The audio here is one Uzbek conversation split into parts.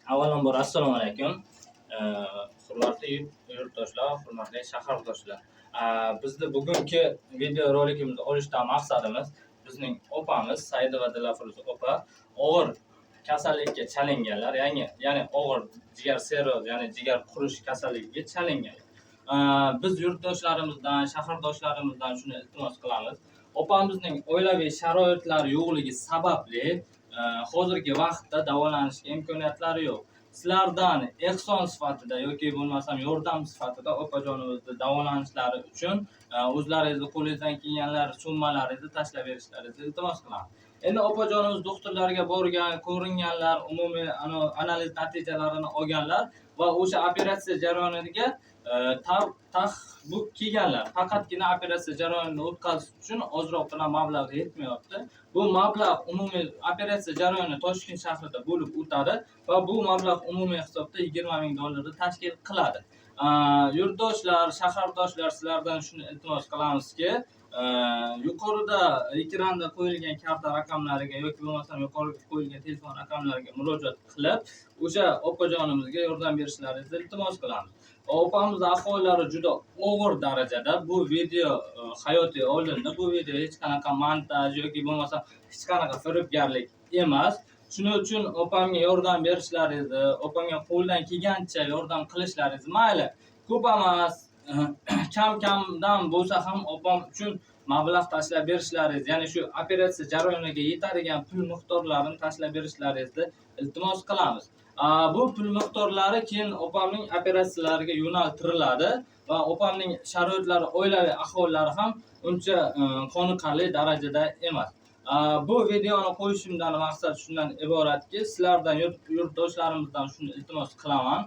Avvalambor assalomu alaykum. Hurmatli yurtdoshlar, hurmatli shahardoshlar. Bizni bugungi video rolikimizni olishdan maqsadimiz bizning opamiz Saidova Dilafruz opa og'ir kasallikka chalinganlar, ya'ni og'ir jigar sirroz, ya'ni jigar qurish kasalligiga chalinganlar. Biz yurtdoshlarimizdan, shahardoshlarimizdan shuni iltimos qilamiz. Opamizning oilaviy sharoitlari yo'qligi sababli hozirgi vaqtda davolanishga imkoniyatlari yo'q. Sizlardan ehson sifatida yoki bo'lmasam yordam sifatida opajonimizni davolanishlari uchun o'zlaringizni qo'lingizdan kelganlar summalaringizni tashlab berishlaringizni iltimos qilamiz. Endi opajonimiz doktorlarga borgan, ko'ringanlar, umumiy analiz natijalarini olganlar va o'sha operatsiya jarayoniga bu kelganlar. Faqatgina operatsiya jarayonini o'tkazish uchun ozroqgina mablag' yetmayapti. Bu mablag' umumiy operatsiya jarayoni Toshkent shahrida bo'lib o'tadi va bu mablag' umumiy hisobda 20 ming dollarni tashkil qiladi. Yurtdoshlar, shahardoshlar, sizlardan shuni iltimos qilamizki, yuqorida ekranda qo'yilgan karta raqamlariga yoki bo'lmasam yuqorida qo'yilgan telefon raqamlariga murojaat qilib, o'sha opajonimizga yordam berishlaringizni iltimos qilamiz. Opamiz ahvollari juda og'ir darajada. Bu video hayotiy olindi. Bu video hech qanaqa montaj yoki bo'lmasa hech qanaqa firibgarlik emas. Shuning uchun opamga yordam berishlaringizni, opamga qo'ldan kelgancha yordam qilishlaringizni, mayli, ko'p emas, kam-kamdan bo'lsa ham opam uchun mablag' tashlab berishlaringiz, ya'ni shu operatsiya jarayoniga yetadigan pul miqdorlarini tashlab berishlaringizni iltimos qilamiz. Bu pul miqdorlari keyin opamning operatsiyalariga yo'naltiriladi va opamning sharoitlari, oilaviy ahvollari ham uncha qoniqarli darajada emas. Bu videoni qo'yishimdan maqsad shundan iboratki, sizlardan yurtdoshlarimizdan shuni iltimos qilaman.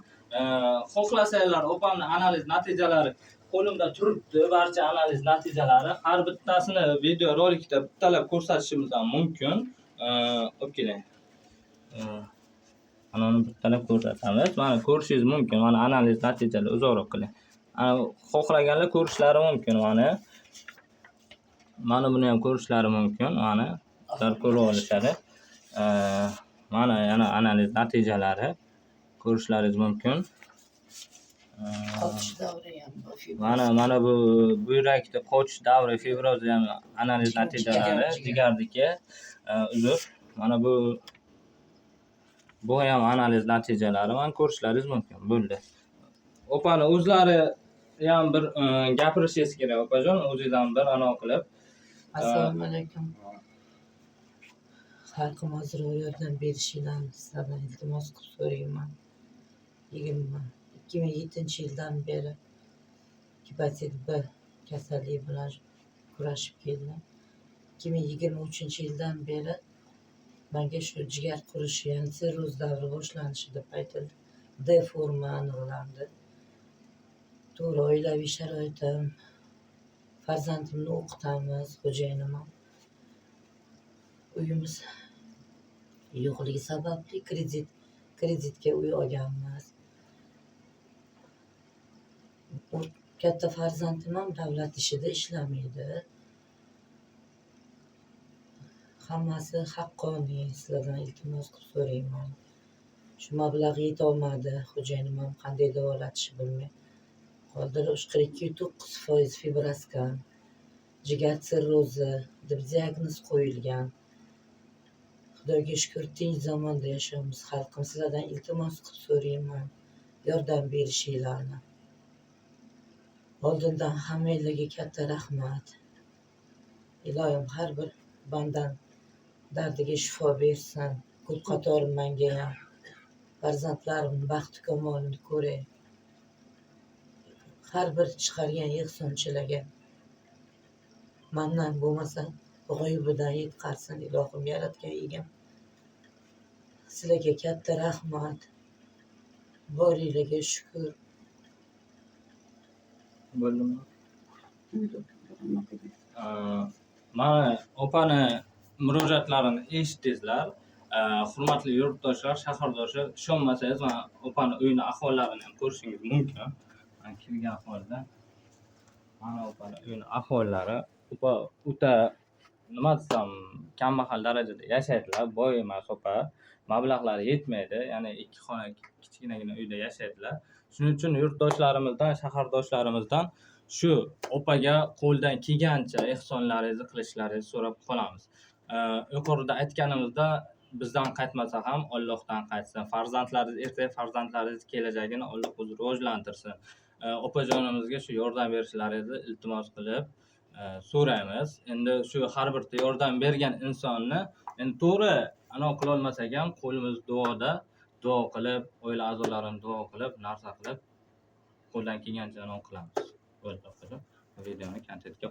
Xohlasanglar opamning analiz natijalari qo'limda turibdi, barcha analiz natijalari har bittasini video rolikda bittalab ko'rsatishimiz ham mumkin. Olib keling. Mana uni bittalab ko'rsatamiz. Mana ko'rishingiz mumkin. Mana analiz natijalari, uzoqroq qiling. Ana xohlaganlar ko'rishlari mumkin mana. Mana buni ham ko'rishlari mumkin. Mana ular ko'rib olishadi. Mana yana analiz natijalari ko'rishlaringiz mumkin. Qotish davri ham bor. Mana bu buyrakda qochish davri fibrozi ham analiz natijalari, jigarniki. Uzr. Mana bu ham analiz natijalari. Mana ko'rishlaringiz mumkin. Bo'ldi. Opani o'zlari ham bir gapirishingiz kerak, opajon, o'zingiz ham bir anavi qilib. Assalomu alaykum. Xalqim, ozroq yordam berishinglarni sizlardan iltimos qilib so'rayman. 2007-yildan beri gepatit B kasalligi bilan kurashib keldim. 2023-yildan beri menga shu jigar qurishi, ya'ni sirroz davri boshlanishi deb aytildi. D forma aniqlandi. To'g'ri, oilaviy sharoitim, farzandimni o'qitamiz, xo'jayinim ham. Uyimiz yo'qligi sababli kreditga uy olganmiz. U katta farzandim ham davlat ishida ishlamaydi. Hammasi haqqoniy, sizlardan iltimos qilib so'rayman. Shu mablag' yetolmadi, xo'jayinim ham qanday davolatishni bilmay qoldilar. O'sha 42,9% fibroskan, jigar sirrozi deb diagnoz qo'yilgan. Xudoga shukur, tinch zamonda yashaymiz. Xalqim, sizlardan iltimos qilib so'rayman, yordam berishinglarni. Oldindan hammanglarga katta rahmat. Iloyim har bir bandani dardiga shifo bersin. Ko'p qatori menga ham farzandlarimni baxti kamolini ko'ray. Har bir chiqargan ehsonchilarga mandan bo'lmasa g'oyibidan yetqazsin ilohim yaratgan egam. Sizlarga katta rahmat. Boringlarga shukur. Bo'ldimi? Mana opani murojaatlarini eshitdingizlar. Hurmatli yurtdoshlar, shahardoshlar, ishonmasangiz mana opani uyini ahvollarini ham ko'rishingiz mumkin. Mana kirgan holda mana opani uyini ahvollari. Opa o'ta Nima desam, kambag'al darajada yashaydilar, boy emas opa, mablag'lari yetmaydi, ya'ni 2 xona kichkinagina uyda yashaydilar. Shuning uchun yurtdoshlarimizdan, shahardoshlarimizdan shu opaga qo'ldan kelgancha ehsonlaringizni qilishlaringizni so'rab qolamiz. Yuqorida aytganimizda bizdan qaytmasa ham Allohdan qaytsin. Farzandlaringiz, ertaga farzandlaringiz kelajagini Alloh o'zi rivojlantirsin. Opajonimizga shu yordam berishlaringizni iltimos qilib so'raymiz. Endi shu har birta yordam bergan insonni endi to'g'ri anavi qilolmasak ham qo'limiz duoda, duo qilib, oila a'zolarini duo qilib, narsa qilib qo'ldan kelgancha anavi qilamiz. Bo'ldi, opajon. Videoni kontentga